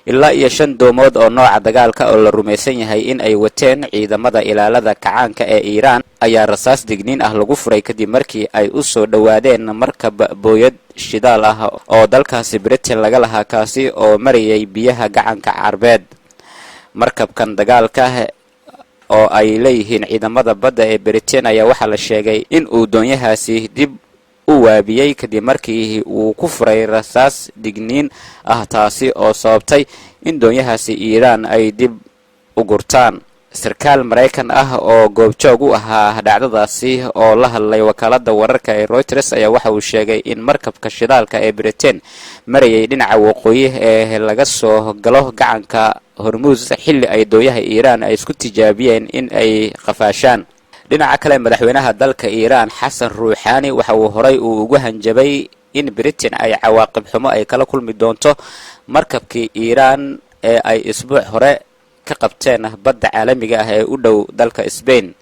Ilaa iyo shan doomood oo nooca dagaalka oo la rumaysan yahay in ay wateen ciidamada ilaalada kacaanka ee Iiraan ayaa rasaas digniin ah lagu furay kadib markii ay u soo dhowaadeen markab booyad shidaal ah oo dalkaasi Britain laga lahaa, kaasi oo marayay biyaha Gacanka Carbeed. Markabkan dagaalka oo ay leeyihiin ciidamada badda ee Britain ayaa waxaa la sheegay in uu doonyahaasi dib u waabiyey kadib markii uu ku furay rasaas digniin ah, taasi oo sababtay in doonyahaasi Iiraan ay dib u gurtaan. Sarkaal Maraykan ah oo goobjoog u ahaa dhacdadaasi oo la hadlay wakaalada wararka ee Reuters ayaa waxa uu sheegay in markabka shidaalka ee Britain marayay dhinaca waqooyi ee laga soo galo gacanka Hormuus xilli ay doonyaha Iiraan ay isku tijaabiyeen in ay qafaashaan. Dhinaca kale, madaxweynaha dalka Iiraan Xasan Ruuxaani waxa uu horay uu ugu hanjabay in Britain ay cawaaqib xumo ay kala kulmi doonto markabkii Iiraan ee ay isbuuc hore ka qabteen badda caalamiga ah ee u dhow dalka Spain.